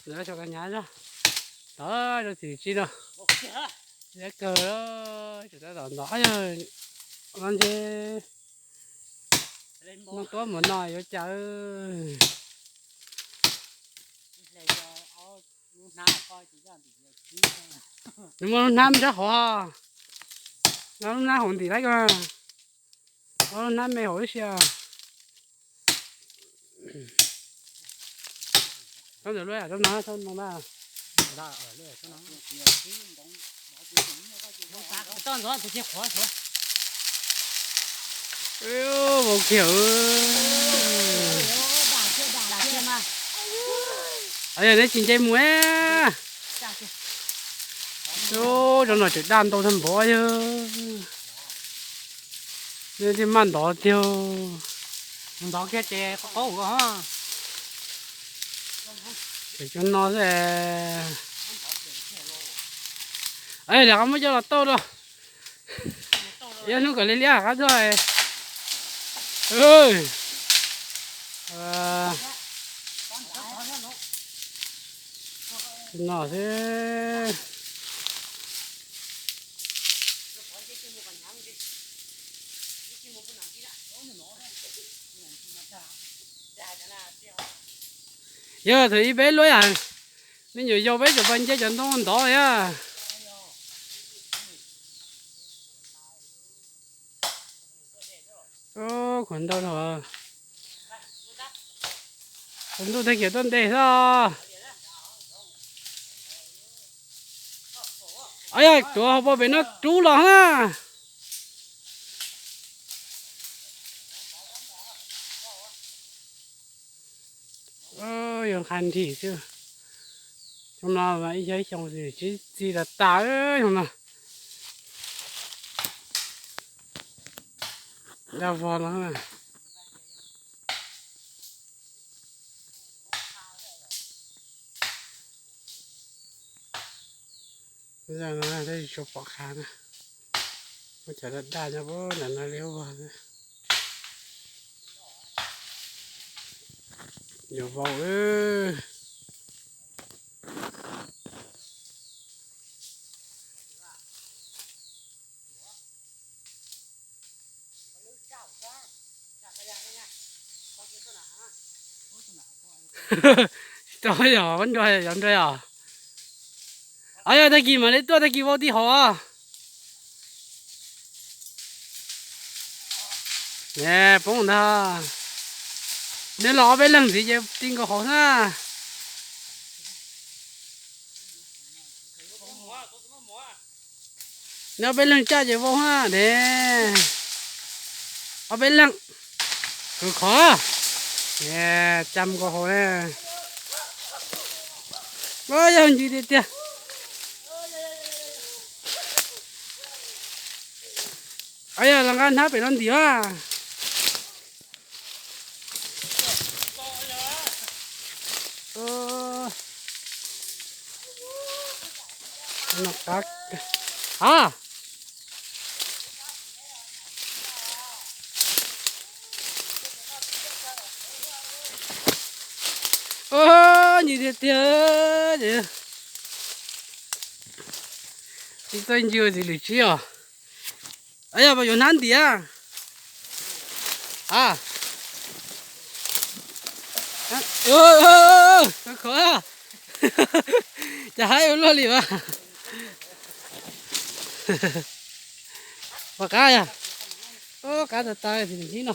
Lawv sov koj nyav zog. Tod rau txiv tsis no. Liab kawg, tsum tab tom ntov. Los ntshe no tuab mus no yuav cas. Nws muaj lub hnab nrab hauv, lub hnab hauv ntim lawm ko, lub hnab me hauv ib si. Tsob ntawd luaj, tsob no, tsob no na. Vau kiag. Yog neb tsis nce mus. Tsob no tseem daj ntau tag npaum yog. Neb thiaj maj ntov tiag. Ntov kiag ces qaub qaub. Ces cov no xwb. Lam qhov muab coj los tauj rau. Yog hnub kom liab liab qab tuaj. No xwb. Yog thaum ib peb luaj yam, nej nyuam yaus peb cov pas nce cov ntoo ntov thiab. Khuv ntau, khuv ntuj tag kiag tuaj ntes xwb. Yog tuav hauv paus pem no rub los na. Yog nqha nrig xwb. Xyoo no mas ib xyoo ib xyoo tsis txi tas tas xyoo no. Daj vog no. Tab sis tsis pom qab na. Muab cov daj daj nyob puag nram no liab vog. Yuav vau. Tsis tau yog nrog yov nrog yom. Yog tag kis mam li tuaj, tag kis vau ti hauv. Poob ntag. Neb los ob peb leeg ntxiv ces ti nkaus hauv na. Neb ob peb leeg caj ces vau na ne. Ob peb leeg. Khov khov. Cam nkaus hauv na. Yog ncig tiag tiag. Yog los nqa hnab pem no ntim a. Ncig tiag tiag. Tsis txawj ncig txiv lwm tsib os. Yog mas yuav hnab ntiav. Khov, cas haib ua luaj li as. Pom qab yog. Qab tas tas txiv lwm tsib no.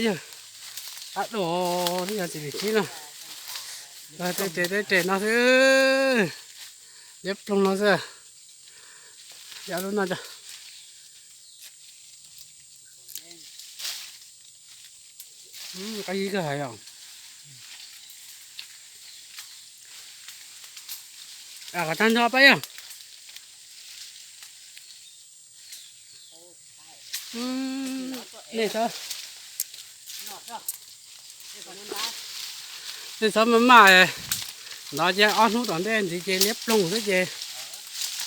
Yog qab dua, yog txiv lwm tsib no. Tej res tej res no xwb. Liab ploog no xwb. Yog lub no. Qab ib kawg hais os. Qhov tag nrho pab yog. Nej txhob, nej txhob maj maj, ntov ces ob hnub tom ntej ntxiv ces liab ploog xwb ces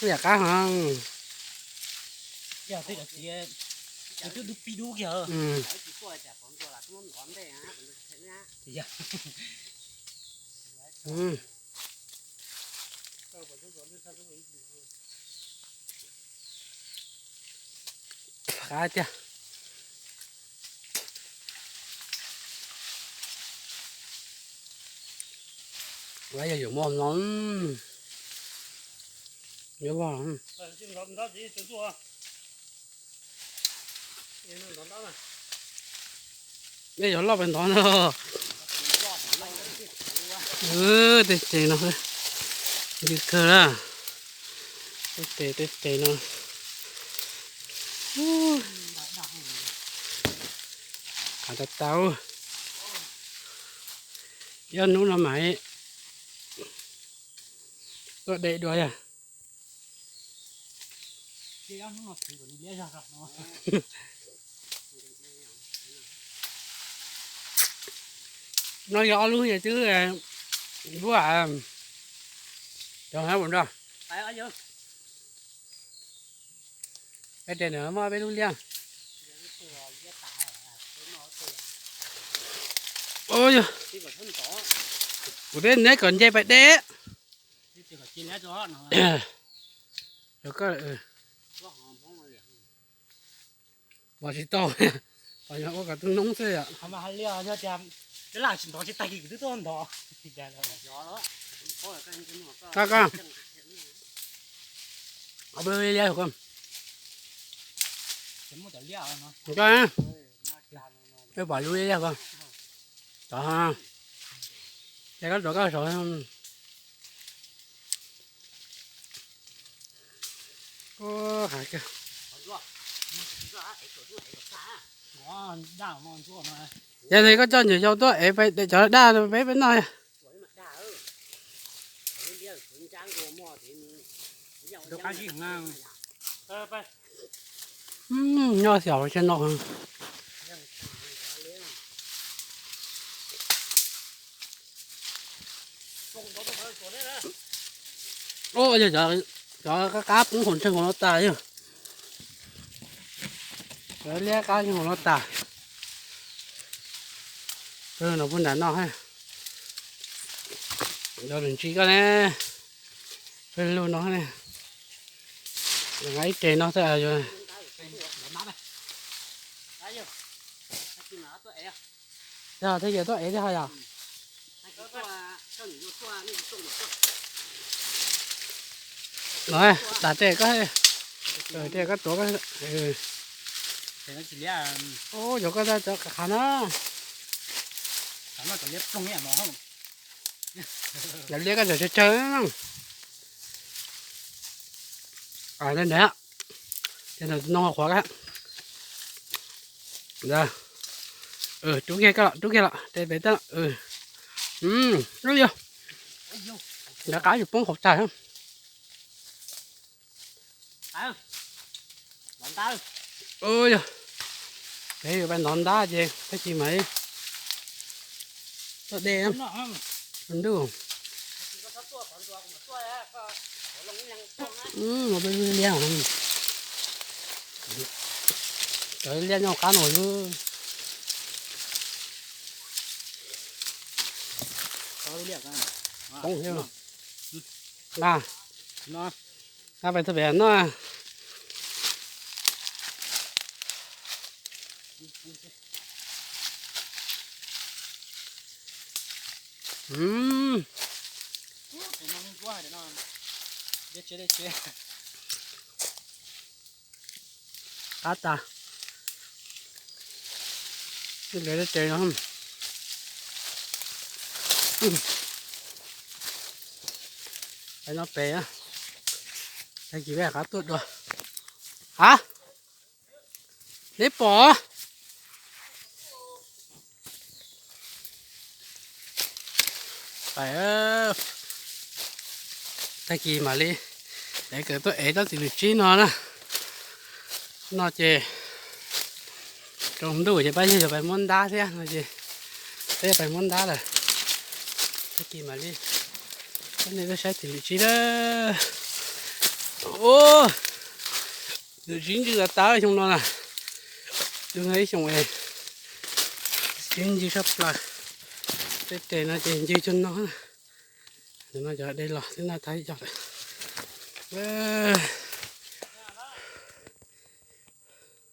yam qab heev. Qab tiag. Yog yuav muaj no, yuav vog. Nej yuav loj pes ntov no. Tej tes no ntws kawg na. Tej tes tej tes no. Qab tau tau. Ib hnub no mas tuaj de dua yog. No yog ob lub yog twb vuab. Cov hab ua nrog. Peb tes no muaj peb lub liaj. Yog kuv peb neb kom nce pais deb. Pom tsis tau, pom yog ua kom tub noob xwb yom. Koj, koj, koj, pom lub liaj koj, ces koj rov koj saum. Yog li koj coj ntawm yau tuaj ev peb cov daj peb peb noj. Nyob xyaum tsis no. Yog cov qab qab poob hauv ntseeg hauv no tas yog. Cov liab qab ntseeg hauv no tas. No puag nram no, yog lwm ntsis koj ne, peb lug no ne, nqa ib tes no xwb. Yog thiaj yuav tuaj ev thiab ho yog. No, dam tes koj, tes koj tuav. Ub, yuav koj cov qhav na. Cov liab koj tseem tsawg tsawg. Ntawd, ces ntawd no qhuav. Rub kiag koj, rub kiag los, tes pem teb. Ub, yog, ntawd qab yuav poob hauv tag. Yog, peb yuav pais ntov ntab ces tag kis mam li tuaj de. Ntuj, peb liab, cov liab nyob qab no xwb. Poob thiab. Nqa, nqa pais txog pem no. Qab tas. Lawv tej tes no. Peb no pem, tag kis peb rov qab tuaj dua. Ha, neb pom? Tag kis mam li, es kawm tuaj ev tsob txiv lwm tsib no na. No ces rau ntuj ces pab yawg yuav pais muab ntab thiab no ces peb yuav pais muab ntab lawm. Tag kis mam li, nej tuaj saib txiv lwm tsib na. Ub, lwm tsib ntxim tas tas xyoo no na. Ib xyoo es tsib ntxim tshaj plaws. Tej tes no ces ncig cuag no. Tus no cov dej los twb noj tag ib co lawm.